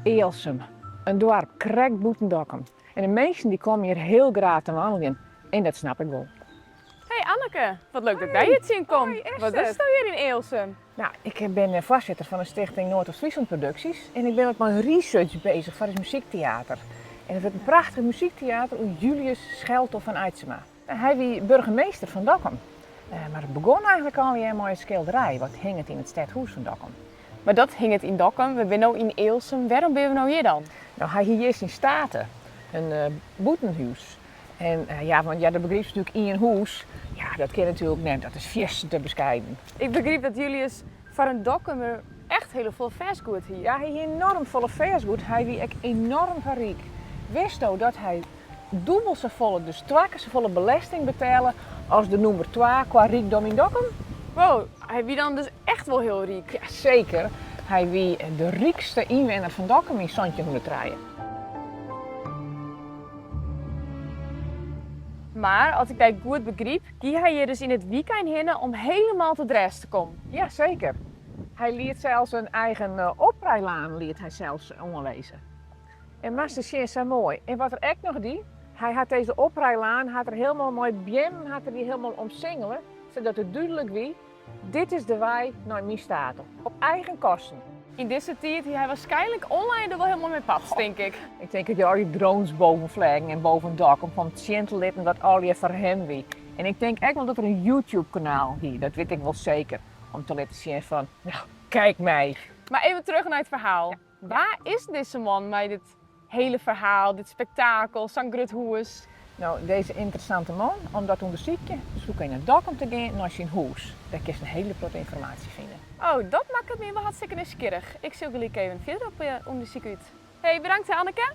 Ealsum, in doarp krekt bûten Dokkum. En de minsken dy komme hjir hiel graach te wanneljen en dat snap ik wol. Hey Anneke, wat leuk dat ik dy hjir tsjinkom. Hoi Wat Esther. dochsto hjir yn Ealsum? Nou, ik bin foarsitter fan de stichting Noordoost-Friesland Producties en ik bin wat mei research bezich foar ús muzykteater. En it wurdt in prachtich muzykteater oer Julius Schelto van Aitzema. Hy wie burgemeester fan Dokkum. Mar it begûn eigentlik allegear mei in skilderij wat hinget yn it stedhûs fan Dokkum. Mar dat hinget yn Dokkum, we binne no yn Ealsum. Wêrom binne we no hjir dan? No, hy hie hjir syn state, in bûtenhûs. En ja, want ja, do begrypst natuerlik ien hûs, ja, dat kin natuerlik net, dat is fierstente beskeiden. Ik begryp dat Julius foar in Dokkumer echt hiele folle fêstgoed hie. Ja, hy hie enorm folle fêstgoed, hy wie ek enorm ryk. Witsto dat hy dûbel safolle, dus twa kear safolle belesting betelle as de nûmer twa kwa rykdom yn Dokkum? Wow, hy wie dan dus echt wol hiel ryk. Ja, seker. Hy wie de rykste ynwenner fan Dokkum yn 1703. Mar as ik dy goed begryp, gie hy hjir dus yn it wykein hinne om helemaal tot rêst te kommen. Ja, seker. Hy liet sels in eigen oprijlaan liet hy sels oanlizze. En moatst ris sjen, sa moai. En wat er ek noch die, hy hat dizze oprijlaan hat er helemaal mei beammen hat er dy helemaal omsingele, sadat it dúdlik wie, dit is de wei nei myn state, op eigen kosten. Yn dizze tiid hie hy waarskynlik online der wol helemaal mei patst, tink ik. Ik tink dat hjir al dy drones boven fleagen en boven Dokkum om tsjin te litten wat allegear foar him wie. En ik tink ek wol dat er in YouTube-kanaal hie, dat wit ik wol seker, om te litten sjen fan, nou, kijk mij. Mar even terug nei it ferhaal. Wa is dizze man mei dit hele ferhaal, dit spektakel, sa'n grut hûs? No, dizze ynteressante man, om dat te ûndersykjen, soe ik even nei Dokkum te gean, nei syn hûs. Dêr kinst in hele protte ynformaasje fine. Oh, dat makket my wol hartstikke nijsgjirrich. Ik sil gelyk even fierder op ûndersyk út. Hey, bedankt hè Anneke!